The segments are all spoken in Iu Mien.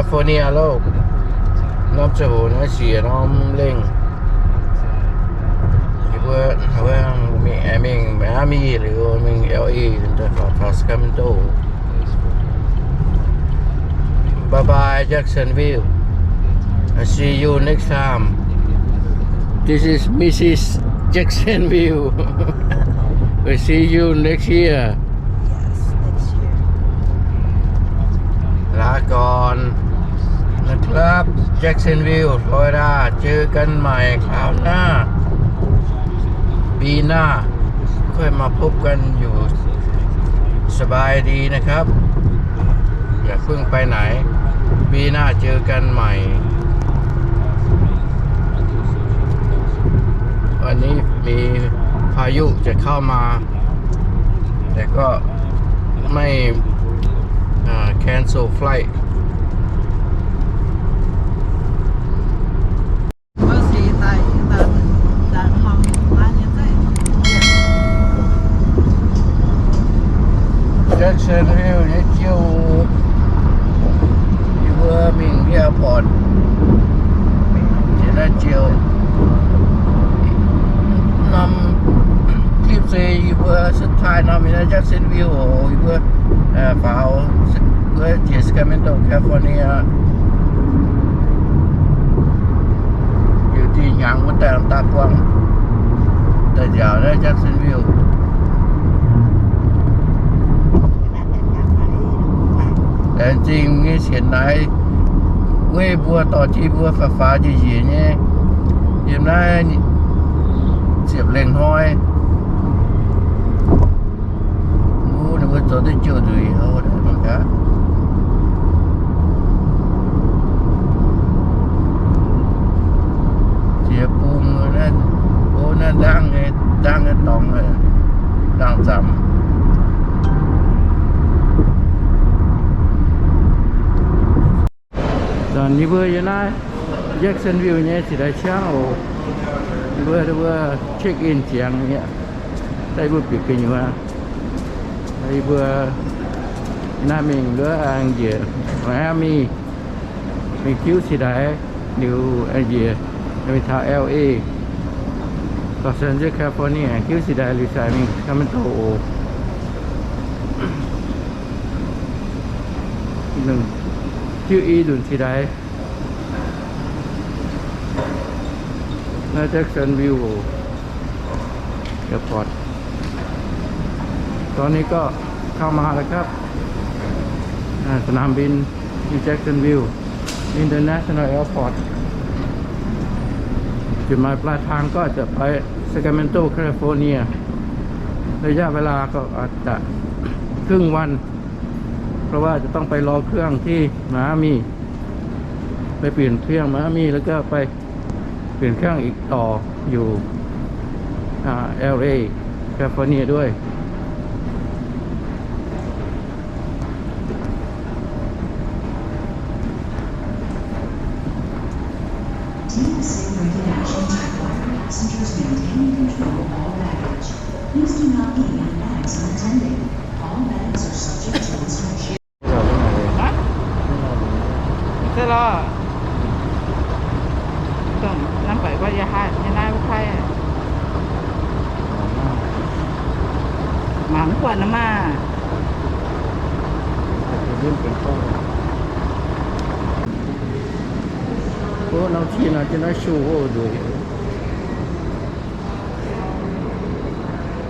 California loh. Norm ziangh hoc naaiv siec norm lengh. Yie mbuo mingh Miami liuz mingh L A, faaux Sacramento. Bye bye, Jacksonville. I see you next time. This is Missus Jacksonville. We see you next year. Yes, next year. ลาก่อน นะครับ Jacksonville Florida เจอกันใหม่คราวหน้า ปีหน้า ค่อยมาพบกันอยู่ สบายดีนะครับ อย่าเพิ่งไปไหน ปีหน้าเจอกันใหม่ วันนี้มีพายุจะเข้ามา แต่ก็ไม่ อ่า cancel flight. Jacksonville nyei jiu, yie mbuo mingh airport, mingh naaiv jiu. Norm clip se yie mbuo suv taaih norm mingh naaiv Jacksonville oc, yie mbuo faaux wuov jiex Sacramento, California. Liuz dih hnyangx wuov daaih daaih buangh daaih nziaauc naaiv Jacksonville. Laengz zingh nyei sienx naaiv weiv mbuo dorh jienv mbuo faaux faaux njiec njiec nyei yiem naaiv ziepc lengh hnoi. Mbuo, ninh mbuo zoux duqv jouh nzueic houc mangc gaax. Jiex bung naaiv, o, naaiv nzangv nyei, nzangv nyei dorngx, nzangv-zamc. Zanc yie mbuo yiem naaiv Jacksonville nyei ziqc daaih ciangv oc. Yie mbuo, yie mbuo check in ziangx mi'aqv. Daaih yie mbuo bieqc gu'nyuoz, yie mbuo naaiv mingh wuov njiec Miami, mingh tiuv ziqc daaih liuz njiec mingh taux L A, Los Angeles, California, tiuv ziqc daaih liuz sai mingh Sacramento oc. Tiuv i nzunc ziqc daaih naaiv Jacksonville Airport. ตอนนี้ก็เข้ามาแล้วครับ อ่า สนามบินที่ Jacksonville International Airport จุดหมายปลายทางก็จะไป Sacramento California ระยะเวลาก็อาจจะครึ่งวัน เพราะว่าจะต้องไปรอเครื่องที่ไมอามี่ ไปเปลี่ยนเครื่องไมอามี่ แล้วก็ไปเปลี่ยนเครื่องอีกต่ออยู่ อ่า แอล เอ California ด้วย T S A regulations require passengers maintain control of all baggage. Please do not leave any bags unattended. All bags are subject to inspection. Hả? Thế lo. Tổng năm bảy qua nhà hai, nhà nai với thầy. Mắm quần nó mà. Ủa, nó chi nó cho nó su ô đuổi.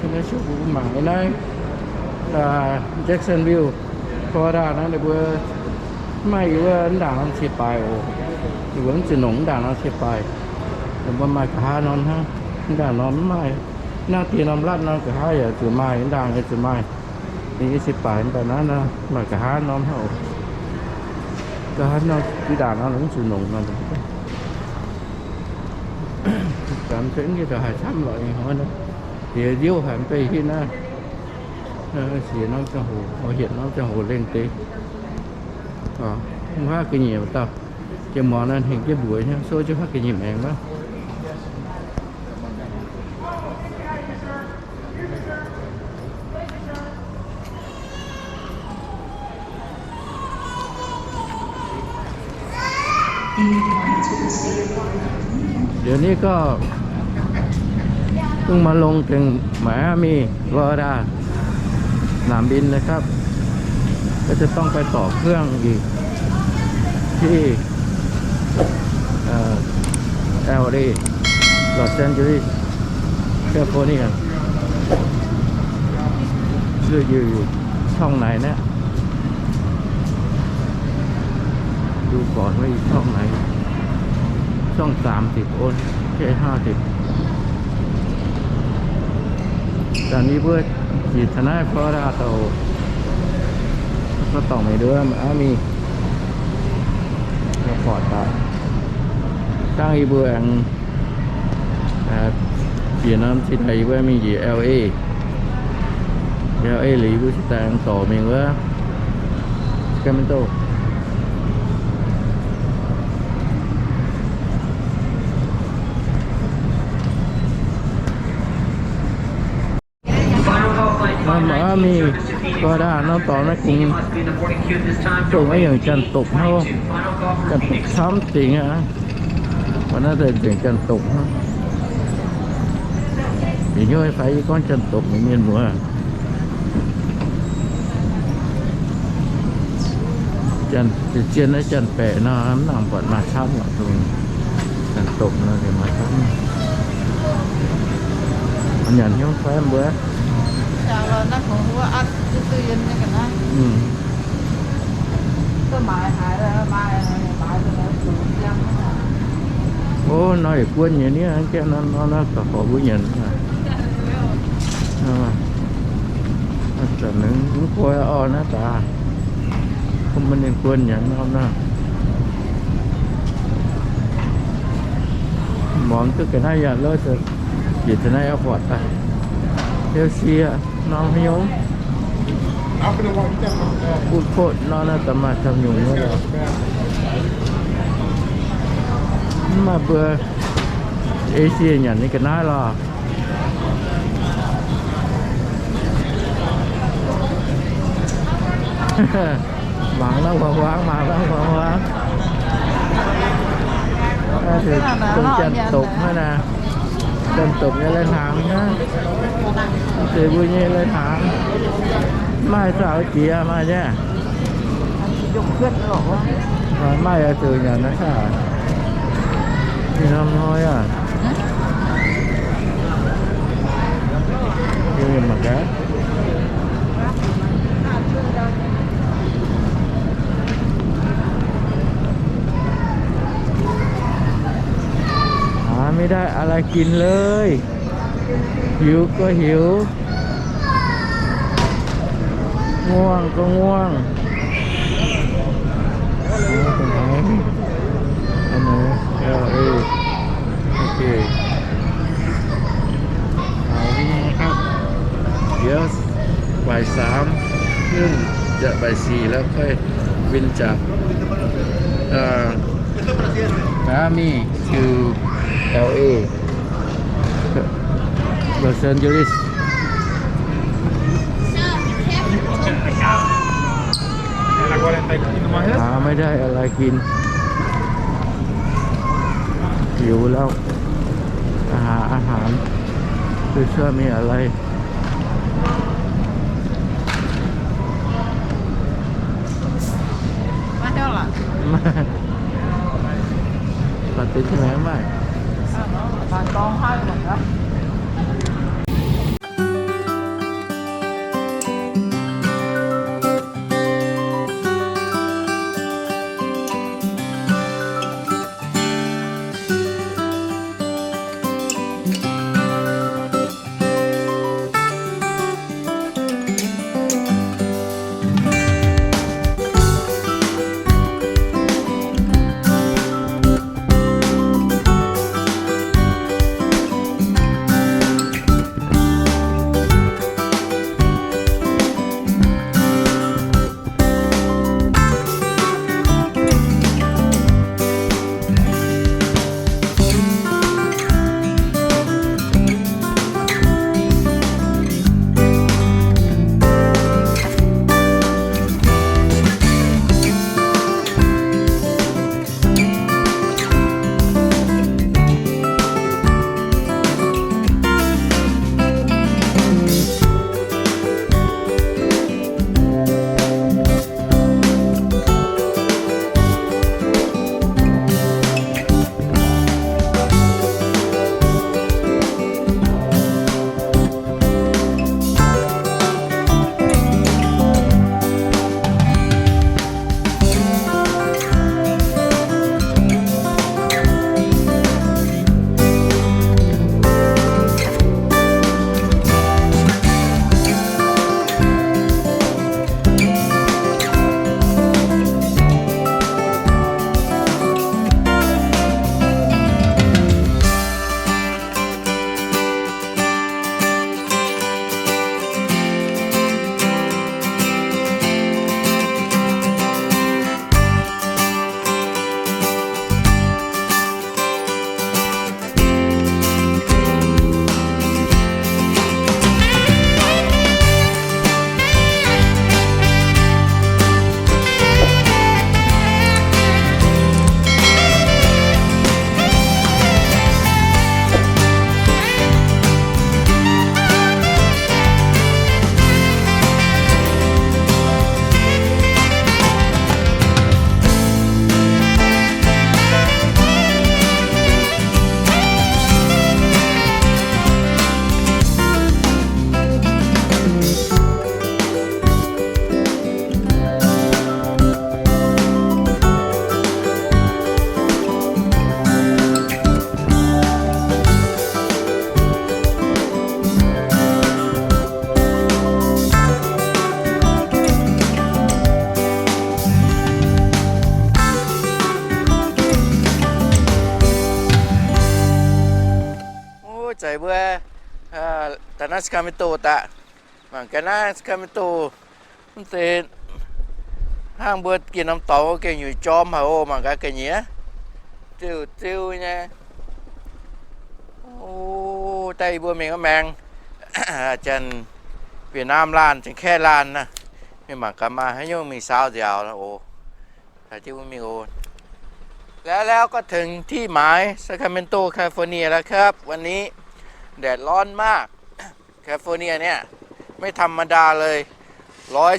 Cho nó su cũng mảng cái này. Là Jacksonville, Florida naaiv ninh mbuo maaih yie wuov ndaangc norm cie baaix oc. Ninh mbuo mv zuqc nongc ndaangc norm cie baaix. Ninh mbuo maaih nqa'haav norm hnangv. Ndaangc norm mv maaih. Naaiv diex norm latv norm nqa'haav yaac zuqc maaih, ndaangc yaac zuqc maaih. Ninh nyei cie baaix mv baac naaiv nor maaih nqa'haav norm hnangv oc. Nqa'haav norm, ndaangc norm mv zuqc nongc nor. Gamh se mv nyei da'haiz camv lorqc nyei hnoi nor. Diex ndiouv haic mv bei hitv naaiv. Siex norm ziangh hoc, hietc norm ziangh hoc lengh deix. Mv haih ga'nyiec dauh. Jiex muangx naaiv hengx jienv mbuox hnangv, sou jienv haih ga'nyiec maengx aqv. เดี๋ยวนี้ก็เพิ่งมาลงถึง Miami Florida สนามบินนะครับ ก็จะต้องไปต่อเครื่องอีกที่ เอ่อ แอล เอ Los Angeles California คืออยู่ช่องไหนนะ ดูก่อนว่าอยู่ช่องไหน ช่องสามสิบ โอน แค่ห้าสิบ ตอนนี้เพื่อขี่ทนายฟลอริดาโต ก็ต้องไปด้วย Miami Airport อ่ะ ตั้งอีเบือง อ่า เปลี่ยนน้ำที่ไทยว่ามีอยู่ แอล เอ แอล เอ หรือว่าสิตางต่อเมืองว่า Sacramento มา Miami Florida น้องต่อนะคุณ ส่งไว้อย่างจันตกเนาะ จันตกช้ำจริงอ่ะ วันนั้นแต่เสียงจันตกเนาะ เดี๋ยวย้อยไฟก้อนจันตกเหมือนเมียนหมูอ่ะ จัน จะเจียนนะจันแปะเนาะ นั่งปอดมาช้ำอ่ะตรง จันตกเนาะ เดี๋ยวมาช้ำ มันหยั่นเฮี้ยงไฟเบื่อ Chào là nó cũng hứa ăn cái tư nhân như cái này. อืม Có mài hại là mài, mài cho nó sụp lắm. Ô, nói quên nhỉ, nè, cái nó, nó, nó có, có vui nhỉ. Nó, nó trở nên cũng coi o nó ta. Không, mình nên quên nhỉ, nó, nó. Món cứ cái này giờ lôi từ, chỉ từ này ở quạt ta. Theo xia. Nong hiu. Food court nor naaiv da'maah camv nyungc nyei lorqc. Mv maaih mbuo Asia nyanc nyei ga'naaiv lorqc. Mangc naaiv huaang-huaang, mangc naaiv huaang-huaang. Dongh janx-dopc hnangv naaiv. Janx-dopc nyei lai-hnaangx hnangv. Deix mbuo nyei lai-hnaangx. Maaih zaux jiex maaih nyei. Maaih yaac zoux nyanc naaiv saah. Ninh norm hnoi aac. Mangc gaax. หาไม่ได้อะไรกินเลย หิวก็หิว ง่วงก็ง่วง อ๋อ ตรงไหน อันไหน แอล เอ โอเค เอานี่นะครับ เดี๋ยวบ่ายสามครึ่ง จะบ่ายสี่แล้วค่อยบินจาก เอ่อ Miami to แอล เอ Los Angeles หาไม่ได้อะไรกิน หิวแล้ว อาหาร อาหาร ดูซิว่ามีอะไร มาเท่าไหร่ มาติดที่ไหนไม่ มาต้องให้หมดนะ Zeiz mbuo taux naaiv Sacramento daaih, mangc gaax naaiv Sacramento, mv zeiz hnangv mbuo gengh norm dorngx gengh nyutc jorm haic oc. Mangc gaax ga'nyiec, ziouc ziouc nyei. O, daaih yie mbuo mingh wuov maengx, janx-Vietnam laanh, janx-Kaeqv laanh naaiv. Mingh mangc gaax maaih haaix nyungc mingh saaux nziaaux oc. แล้ว แล้วก็ถึงที่หมาย Sacramento California แล้วครับ วันนี้แดดร้อนมาก California เนี่ย ไม่ธรรมดาเลย ร้อย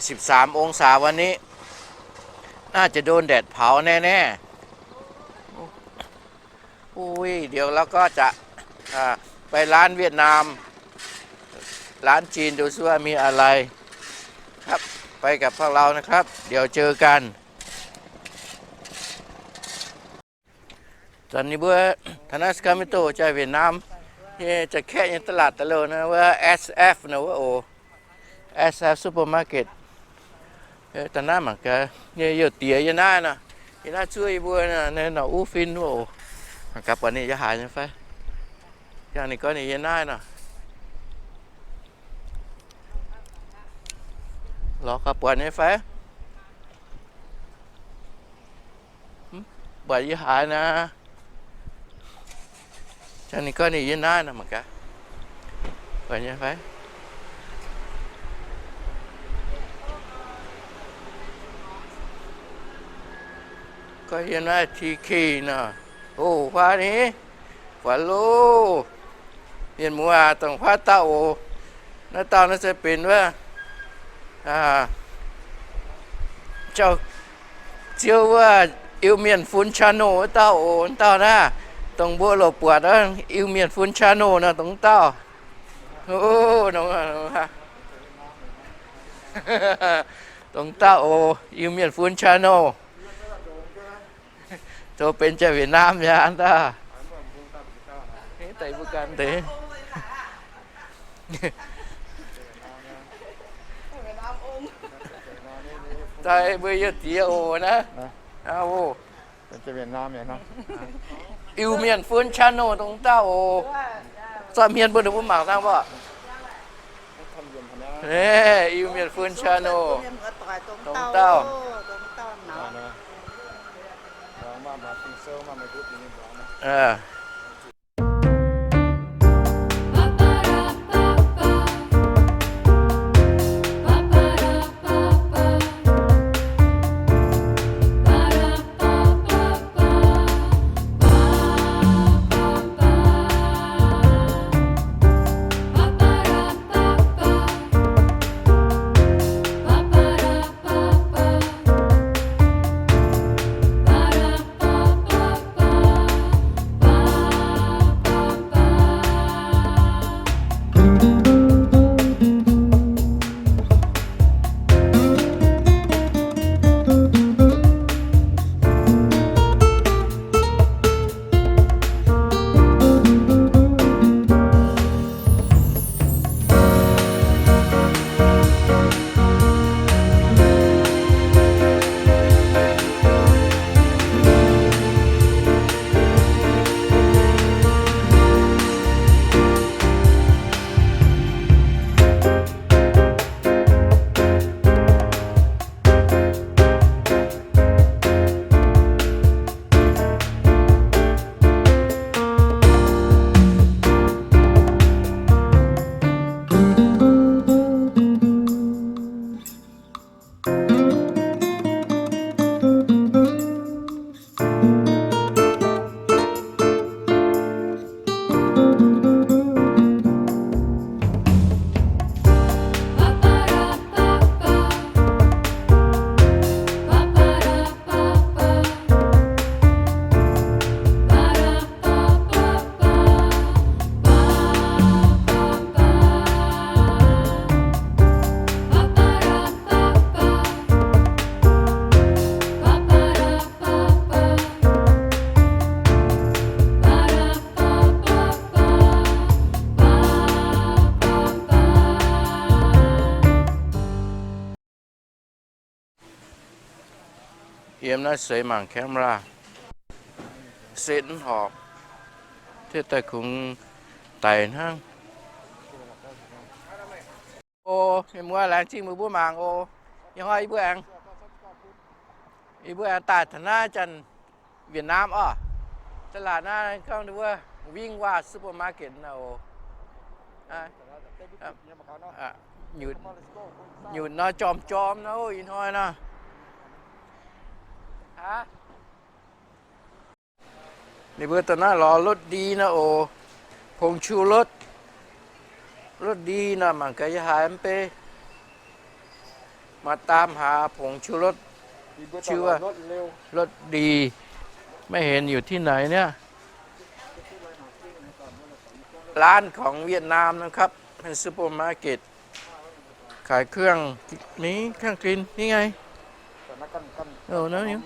สิบสามองศา วันนี้ น่าจะโดนแดดเผาแน่ๆ อุ้ย เดี๋ยวเราก็จะไปร้านเวียดนาม ร้านจีน ดูซิว่ามีอะไรครับ ไปกับพวกเรานะครับ เดี๋ยวเจอกัน Zanc ninh mbuo taux naaiv Sacramento jaa-Vietnam nyei janx-Kaeqv nyei ตลาด da'louh naaiv wuov S F naaiv wuov oc. S F Supermarket. Da'naaiv mangc gaax, nyei youh diex yie naaiv nor, yie naaiv zuov yie mbuo naaiv norqc uv fin wuov oc. Mangc gaax buatc ninh yaac haaix nyei fai. Yangh ninh gorngv ninh yie naaiv nor. Lorz gaax buatc nyei fai. Buatc yie haaix naaiv. Yangh ninh gorngv ninh yie naaiv nor mangc gaax. Buatc nyei fai. Gorngv yie naaiv T K nor. O, huaav ni. Buatc loh. Mienh muoz aac, dongh huaav dauh oc. Naaiv dauh naaiv se benx wuov, ziouc ziouc wuov Iu-Mienh Fun Channel wuov dauh oc. Naaiv dauh naaiv, dongh mbuo loc buatc Iu-Mienh Fun Channel nor, dongh dauh. Dongh dauh oc, Iu-Mienh Fun Channel. Zoux benx jaa-Vietnam mi'aqv, an dauh. Deix mbuo ganh deix. Daaih mbuo youh diex oc naaiv. Iu-Mienh Fun Channel dongh dauh oc. Zorqv hmien bun ninh mbuo mangc dangh mbuo. Iu-Mienh Fun Channel dongh dauh. Yiem naaiv seix mangc camera, setv mv horpc. Deix daaih kungx daic hnangv. O, mienh muoz, laengz zingh meih mbuo mangc o. Ih hnoi yie mbuo aengx, yie mbuo aengx daaih taux naaiv Janx-Vietnam oc. Da'laatc naaiv gorngv wuov Vinh Hoa Supermarket naaiv oc. Nyutc nor jorm jorm nor, ih hnoi nor. Ninh mbuo daaih naaiv lorz รสดี nor oc. ผงชูรส รสดี nor mangc gaax yie haiz mv bei. มาตามหาผงชูรส ชื่อว่า รสดี ไม่เห็นอยู่ที่ไหนเนี่ย ร้านของเวียดนามนะครับ เป็นซูเปอร์มาร์เก็ต ขายเครื่อง มีเครื่องกิน นี่ไง โอ้ นั่นนี่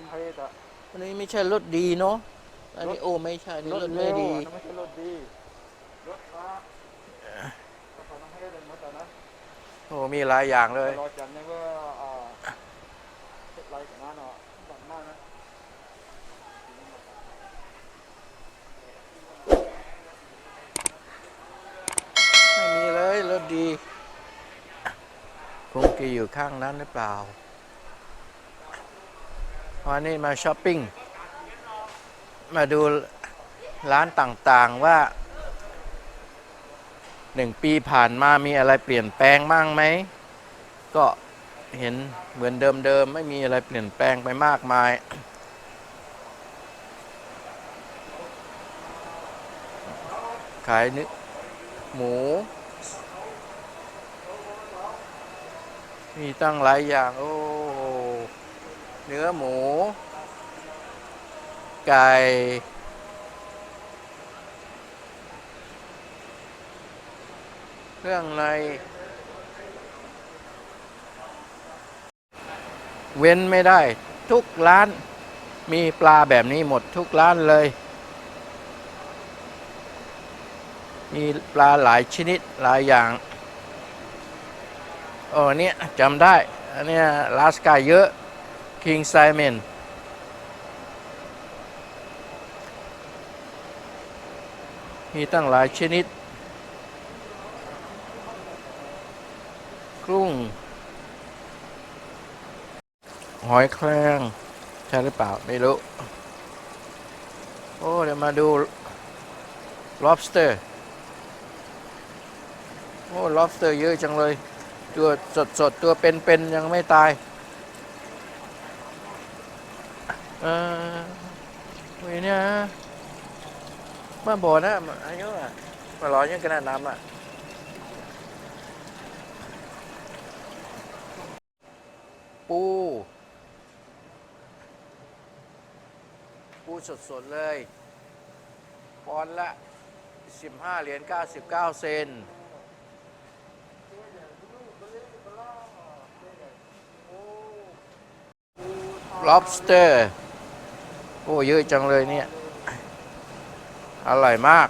อันนี้ไม่ใช่รสดีเนาะ อันนี้ โอ้ ไม่ใช่ นี่รสไม่ดี โอ้ มีหลายอย่างเลย ไม่มีเลย รสดี คงจะอยู่ข้างนั้นหรือเปล่า วันนี้มาช้อปปิ้ง มาดูร้านต่างๆ ว่า หนึ่งปีผ่านมามีอะไรเปลี่ยนแปลงบ้างไหม ก็เห็นเหมือนเดิมๆ ไม่มีอะไรเปลี่ยนแปลงไปมากมาย ขายเนื้อหมู มีตั้งหลายอย่าง โอ้ เนื้อหมู ไก่ เครื่องใน เว้นไม่ได้ ทุกร้านมีปลาแบบนี้หมดทุกร้านเลย มีปลาหลายชนิดหลายอย่าง โอ้ เนี่ยจำได้ อันเนี้ย อลาสก้าเยอะ คิงไซเมน มีตั้งหลายชนิด กุ้ง หอยแครง ใช่หรือเปล่า ไม่รู้ โอ้ เดี๋ยวมาดู lobster โอ้ lobster เยอะจังเลย ตัวสดๆ ตัวเป็นๆ ยังไม่ตาย เออ นี่เนี่ย บ้านบ่อนะ อายุอ่ะ มาหล่อยังขนาดน้ำอ่ะ ปู ปูสดๆ เลย ปอนด์ละ สิบห้าเหรียญเก้าสิบเก้าเซนต์ lobster โอ้ เยอะจังเลยเนี่ย อร่อยมาก